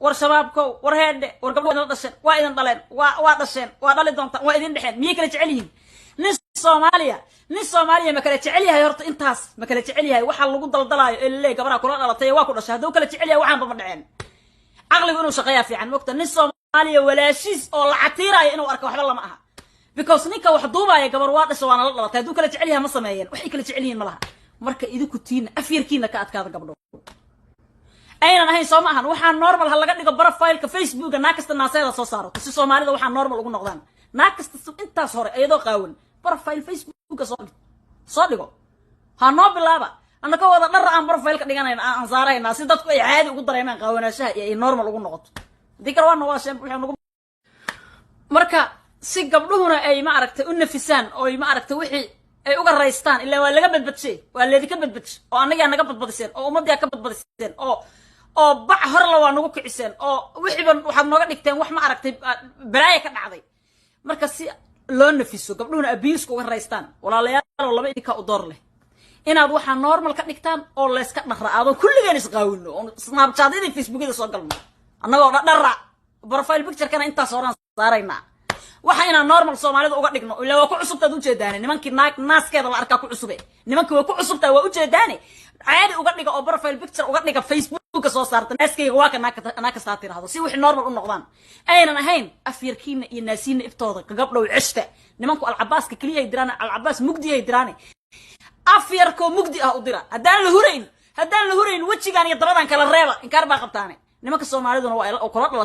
War shabaabkow, war heedhe, war gabdho waa idin dhasheen, waa idin dhaleen, waa dhasheen, waa dhali doontaan, waa idin dhexeen. Miyay kala jecel yihiin? Nin Soomaaliya, nin Soomaaliya ma kala jecel yahay horta? Intaas ma kala jecel yahay? Waxaa lagu daldalaayo ee laleeyahy gabaraa kula dhalatay ee waa ku dhashay, hadduu kala jecel yahay, waxaanba ma dhaceen. Caqligu inuu shaqeeyaa fiican, mogta? Nin Soomaaliya walaashiis oo la catiiraayo inuu arko waxba lama aha, because ninka wax duubaaya gabar waa dhasha, waana la dhalatay. Hadduu kala jecel yahay, ma sameeyeen. Waxay kala jecel yihiin ma laha. Marka idinku tiina afyarkiina ka adkaada, gabdho aynan ahayn, soo ma ahan? Waxaa normal ha laga dhigo profileka Facebooka. Naag kasta naaseeda soo saarato si Soomaalida waxaa normal ugu noqdaan. Naag kasta intaas hore iyadoo qaawan profile Facebooka soo dhigo. Ha noo bilaaba. Annaka wada dhara aan profileka dhiganayna, aan saaraynaa, si dadku ay caadi ugu dareemaan qaawanaashaha iyo ay normal ugu noqoto. Haddii kale waa nowaasheen waxay nagu. Marka si gabdhuhuna ay, ma aragtay, u nafisaan oo ay, ma aragtay, wixii ay uga raystaan, ilaa waa laga badbadshay, waa leedika badbadshay, oo annagaa naga badbadiseen, oo ummaddaa ka badbadiseen, oo bac horla waa nagu kiciseen, oo wixiiba waxaad nooga dhigteen wax, ma aragtay, balaaya ka dhacday. Marka si loo nafiso, gabdhuhuna abuse-ka uga raystaan, walaalayaal, laba idinkaa u door leh: inaad waxaa normal ka dhigtaan oo layska dhara aadoo kulligeen isqaawino oo Snapchatyada, Facebookyada soo galno annagoo dhadhara, profile picturekana intaas horaan saaraynaa. Waxa inaan normal Soomaalida uga dhigno, ilaa waa ku cusubtaad ujeedaane. Nimankii naag naaskeeda la arkaa ku cusube, nimankii waa ku cusubtaa, waa ujeedaane. Caadi uga dhiga oo profile picture uga dhiga, Facebooka soo saarta, "Naaskayga waa ka," naag kastaa tirahdo, si wixii normal u noqdaan. Aynan ahayn, afyarkiina iyo naasiina iftooda gabdhow ceshta. Nimanku alcabaaska keliyay diraan, alcabaas mugdiyay diraane, afyarkoo mugdi ah u dira. Haddaan la hurayn, wejigaan iyo dabadan kala reeba. Inkaar baa qabtaane. Nimanka Soomaaliduna waa kula dhala.